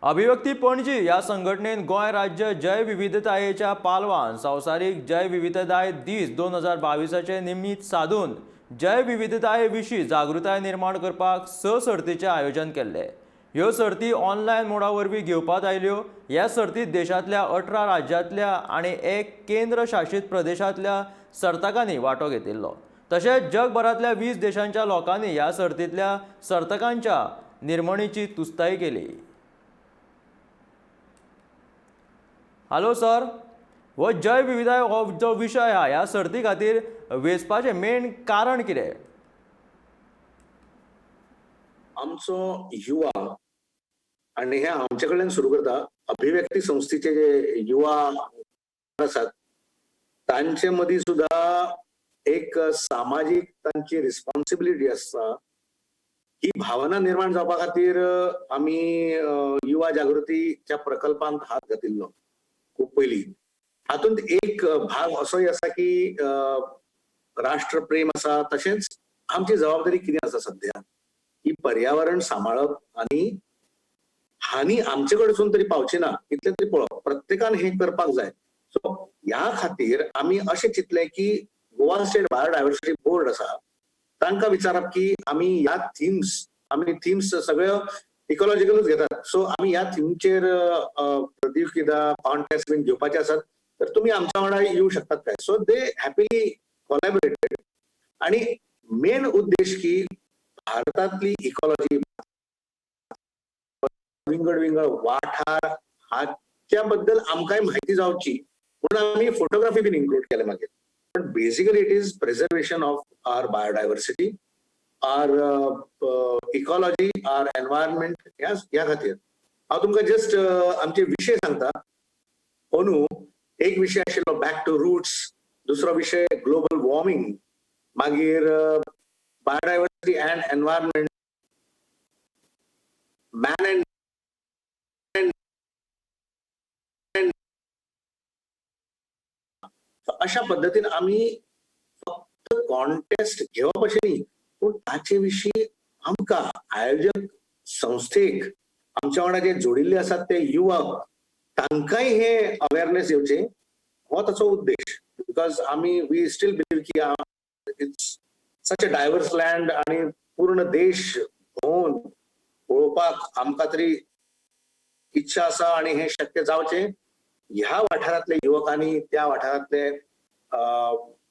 अभिव्यक्ती पणजी ह्या संघटनेन गोंय राज्य जैवविविधतायेच्या पालवान संवसारीक जैवविविधताय दीस 2022 निमित्त साधून जैवविविधताये विशीं जागृताय निर्माण करपाक 6 सर्तीचें आयोजन केल्लें. ह्यो सर्ती ऑनलायन मोडा वरवीं घेवपात आयल्यो. ह्या सर्तीत देशांतल्या 18 राज्यांतल्या आनी 1 केंद्र शासीत प्रदेशांतल्या सर्तकांनी वांटो घेतिल्लो. तशेंच जगभरांतल्या 20 देशांच्या लोकांनी ह्या सर्तींतल्या सर्तकांच्या निर्मणीची तुस्ताय केली. हॅलो सर, हो जैवविविधताय हो जो विशय आहा ह्या सर्ती खातीर वेंचपाचें मेन कारण कितें? आमचो युवा आनी हे आमचे कडल्यान सुरू करता, अभिव्यक्ती संस्थेचे जे युवा आसात तांचे मदीं सुद्दां एक सामाजीक तांची रिस्पॉन्सिबिलिटी आसता. ही भावना निर्माण जावपा खातीर आमी युवा जागृतीच्या प्रकल्पांत हात घातिल्लो खूब पयलीं. हातूंत एक भाग असोय आसा की राष्ट्रप्रेम आसा, तशेंच आमची जबाबदारी कितें आसा सद्या की पर्यावरण सांबाळप आनी हानी आमचे कडसून तरी पावची ना इतलें तरी पळोवप, प्रत्येकान हें करपाक जाय. सो ह्या खातीर आमी अशें चिंतलें की गोवा स्टेट बायोडायवर्सिटी बोर्ड आसा तांकां विचारप की आमी ह्या थिम्स, आमी थिम्स सगळ्यो इकॉलॉजिकलूच घेतात, सो आमी ह्या थिमचेर प्रतियोगिता कॉन्टेस्ट बीन घेवपाचे आसात, तर तुमी आमच्या वांगडा येवं शकतात काय? सो दे हॅपीली कोलॅबरेटेड. आणि मेन उद्देश की भारतांतली इकॉलॉजी, विंगड विंगड वाठार हाच्या बद्दल आमकांय म्हायती जावची म्हणून आमी फोटोग्राफी बीन इन्क्लूड केले मागीर. पण basically it is preservation of our biodiversity, our ecology, our environment. ह्या खातीर हांव तुमकां जस्ट आमचे विशय सांगता. अंदू एक विशय आशिल्लो बॅक टू रुट्स, दुसरो विशय ग्लोबल वॉर्मिंग, मागीर biodiversity and environment, man and अशा पद्दतीन आमी फक्त कॉन्टेस्ट घेवप अशें न्ही, पूण ताचे विशीं आमकां आयोजक संस्थेक आमच्या वांगडा जे जोडिल्ले आसात ते युवक तांकांय हे अवेरनेस येवचें हो ताचो उद्देश. Because आमी we still believe की it's such a diverse land आनी पूर्ण देश भोंवन पळोवपाक आमकां तरी इच्छा आसा आनी हें शक्य जावचें. ह्या वाठारांतले युवकांनी त्या वाठारांतले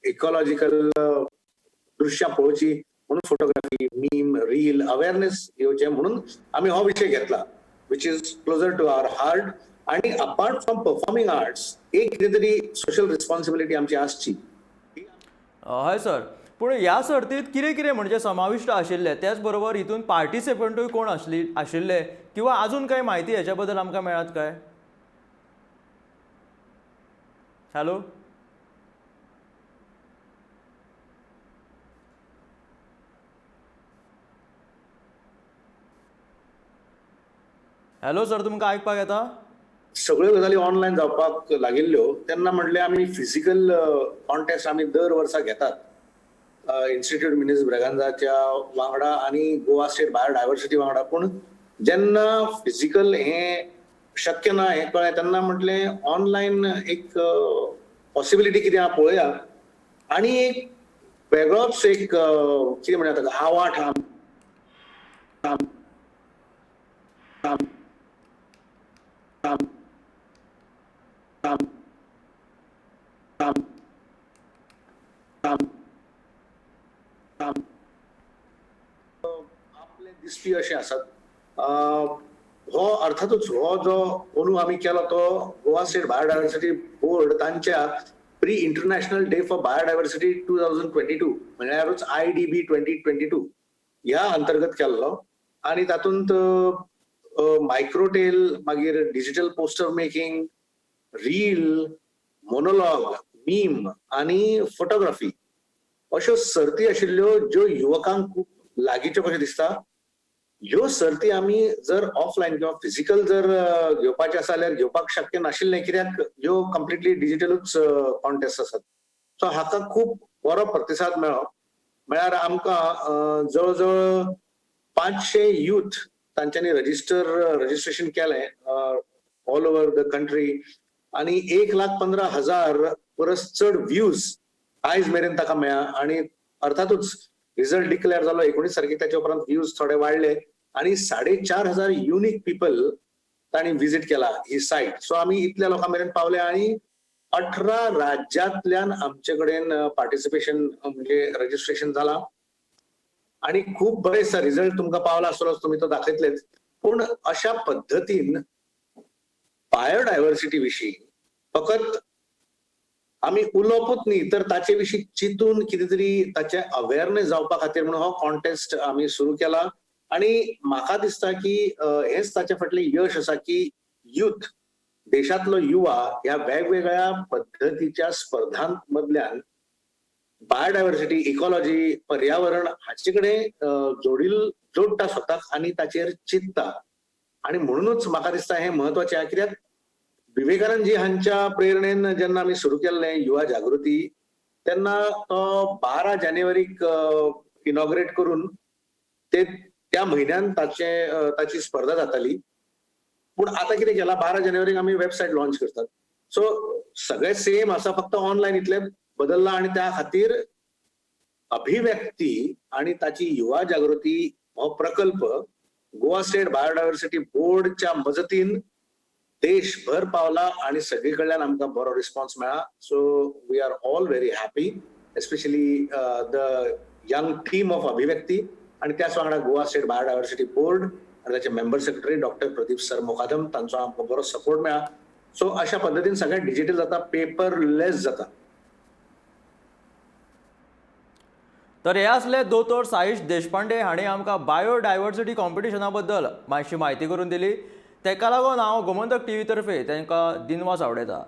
इकॉलॉजिकल दृश्यां पळोवची म्हणून फोटोग्राफी, मीम, रील, अवेरनेस येवचें म्हणून आमी हो विशय घेतला, which is closer to our heart. आणि अपार्ट फ्रॉम परफॉर्मिंग आर्ट्स एक कितें तरी सोशल रिस्पॉन्सिबिलिटी आमची आसची. हय सर, पूण ह्या सर्तींत कितें कितें म्हणजे समाविश्ट आशिल्लें, त्याच बरोबर हितून पार्टिसिपंटूय कोण आशिल्ले किंवा अजून कांय म्हायती हेच्या बद्दल आमकां मेळत काय? हॅलो हॅलो सर, तुमकां आयकपाक येता? सगळ्यो गजाली ऑनलायन जावपाक लागिल्ल्यो तेन्ना म्हणलें आमी फिजिकल कॉन्टेस्ट आमी दर वर्सा घेतात इन्स्टिट्यूट मिनिस ब्रेगांजाच्या वांगडा आनी गोवा स्टेट बायोडायवर्सिटी वांगडा. पूण जेन्ना फिजिकल हें शक्य ना हें कळ्ळें तेन्ना म्हटलें ऑनलायन एक पॉसिबिलिटी कितें आहा पळोवया. आनी एक वेगळोच एक कितें म्हणया ताका आवाठ आपले दिसपी अशें आसात. हो अर्थातूच हो जो अंदू आमी केलो तो गोवा स्टेट बायोडायवर्सिटी बोर्ड तांच्या pre international day for biodiversity 2022 म्हणल्यारूच IDB 2022 ह्या अंतर्गत केल्लो. आनी तातूंत मायक्रोटेल, मागीर digital poster making, reel, monologue, meme आनी फोटोग्राफी अश्यो सर्ती आशिल्ल्यो ज्यो युवकांक खूब लागींच्यो कश्यो दिसता. ह्यो सर्ती आमी जर ऑफलायन किंवा फिजिकल जर घेवपाचे आसा जाल्यार घेवपाक शक्य नाशिल्लें, कित्याक ह्यो कंप्लिटली डिजिटलूच कॉन्टेस्ट आसात. सो हाका खूब बरो प्रतिसाद मेळ्ळो. म्हळ्यार आमकां जवळ जवळ 500 यूथ तांच्यांनी रजिस्ट्रेशन केलें ऑल ओवर the country आणि 1,15,000 परस चड व्ह्यूज आयज मेरेन ताका मेळ्ळा. आणि अर्थातूच रिझल्ट डिक्लेअर जालो 19 तारखेक, त्याच्या उपरांत व्ह्यूज थोडे वाडले आणि 4,500 युनिक पीपल तांणी विजीट केला ही सायट. सो आमी इतल्या लोकां मेरेन पावले आणि 18 राज्यांतल्यान आमचे कडेन पार्टिसिपेशन म्हणजे रजिस्ट्रेशन जाला आणि खूप बरें दिसता. रिझल्ट तुमकां पावला आसतलोच, तुमी तो दाखयतलेच. पूण अशा पद्दतीन बायोडायव्हर्सिटी विशीं फकत आमी उलोवपूच न्ही तर ताचे विशीं चिंतून कितें तरी ताचे अवेअरनेस जावपा खातीर म्हणून हो कॉन्टेस्ट आमी सुरू केला. आणि म्हाका दिसता की हेच ताचे फाटलें यश आसा की युथ, देशांतलो युवा ह्या वेगवेगळ्या पद्दतीच्या स्पर्धां मदल्यान बायोडायव्हर्सिटी, इकॉलॉजी, पर्यावरण हाचे कडेन जोडटा स्वताक आनी ताचेर चिंतता. आणि म्हणूनच म्हाका दिसता हें म्हत्वाचें आहा, कित्याक विवेकानंदजी हांच्या प्रेरणेन जेन्ना आमी सुरू केल्लें युवा जागृती तेन्ना तो 12 जानेवारीक इनॉग्रेट करून ते त्या म्हयन्यान ताची स्पर्धा जाताली. पूण आतां कितें केलां, 12 जानेवारीक आमी वेबसायट लॉन्च करतात. सो सगळें सेम आसा, फक्त ऑनलायन इतलें बदल्लां. आनी त्या खातीर अभिव्यक्ती आणि ताची युवा जागृती हो प्रकल्प गोवा स्टेट बायोडायव्हर्सिटी बोर्डच्या मजतीन देशभर पावला आणि सगळी कडल्यान आमकां बरो रिस्पॉन्स मेळ्ळा. So we are all very happy, especially the young team of Abhivyakti आणि त्याच वांगडा गोवा स्टेट बायोडायव्हर्सिटी बोर्ड आणि ताचे member secretary doctor Pradeep sir Mukadam, तांचो आमकां बरो सपोर्ट मेळ्ळा. सो अशा पद्दतीन सगळें डिजिटल जाता, पेपरलेस जाता. तर हे असले दोतोर साईश देशपांडे हांणी आमकां बायोडायवर्सिटी कॉम्पिटिशना बद्दल मातशी म्हायती करून दिली. ताका लागून हांव गोमंतक टीव्ही तर्फे तांकां दिनवास आवडयता.